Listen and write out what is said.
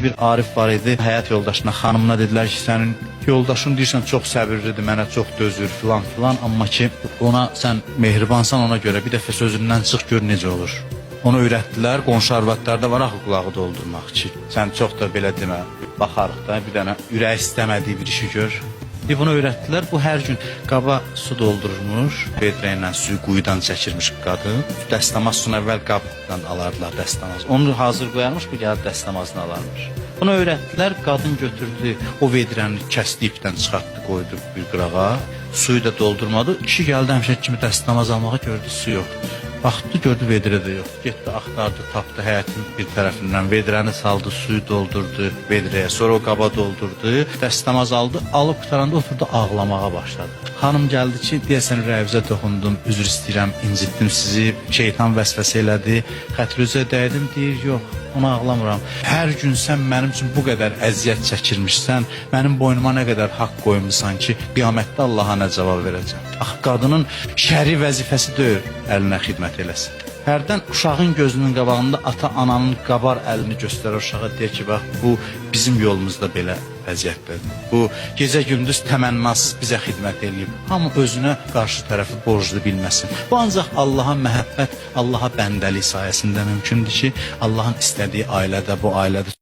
Bir Arif var idi, həyat yoldaşına, xanımına dedilər ki, sənin yoldaşın deyirsən çox səbirlidir, mənə çox dözür filan filan, amma ki ona sən mehribansan, ona görə bir dəfə sözündən çıx gör necə olur. Onu öyrətdilər, qonşu arvadlarda var axı qulağı doldurmaq ki, sən çox da belə demə, baxarıq da bir dənə ürək istəmədiyi bir işi gör. Bir bunu öyrətdilər, bu hər gün qaba su doldurmuş, vedrə ilə suyu quyudan çəkirmiş qadın. Dəstəmaz sunu əvvəl qabdan alardılar dəstəmaz. Onu hazır qoyarmış, bu gəlib dəstəmazını alarmış. Bunu öyrətdilər, qadın götürdü, o vedrəni kəsdi ipdən çıxartdı, qoydu bir qırağa. Suyu da doldurmadı. Kişi gəldi həmişə kimi dəstəmaz almağa gördü, su yoxdur. Baxdı, gördü vedrə də yoxdur. Getdi, axtardı, tapdı həyətin bir tərəfindən vedrəni saldı, suyu doldurdu vedrəyə. Sonra o qaba doldurdu, dəstəmaz aldı, alıb qurtaranda oturdu ağlamağa başladı. Xanım gəldi ki, deyəsən ürəyinizə toxundum, üzr istəyirəm, incitdim sizi, şeytan vəsvəsə elədi, xətrinizə dəydim, deyir, yox, ona ağlamıram. Hər gün sən mənim üçün bu qədər əziyyət çəkirmişsən, mənim boynuma nə qədər haqq qoymusan ki, qiyamətdə Allaha nə cavab verəcəm? Axı qadının şəri vəzifəsi deyil, əlinə xidmət eləsin. Hərdən uşağın gözünün qabağında ata-ananın qabar əlini göstərər uşağa, deyir ki, bax bu bizim yolumuzda belə vəziyyətdədir. Bu gecə-gündüz təmənnasız bizə xidmət eləyib. Hamı özünə qarşı tərəfi borclu bilməsin. Bu ancaq Allaha məhəbbət, Allaha bəndəlik sayəsində mümkündür ki, Allahın istədiyi ailədə bu ailədə.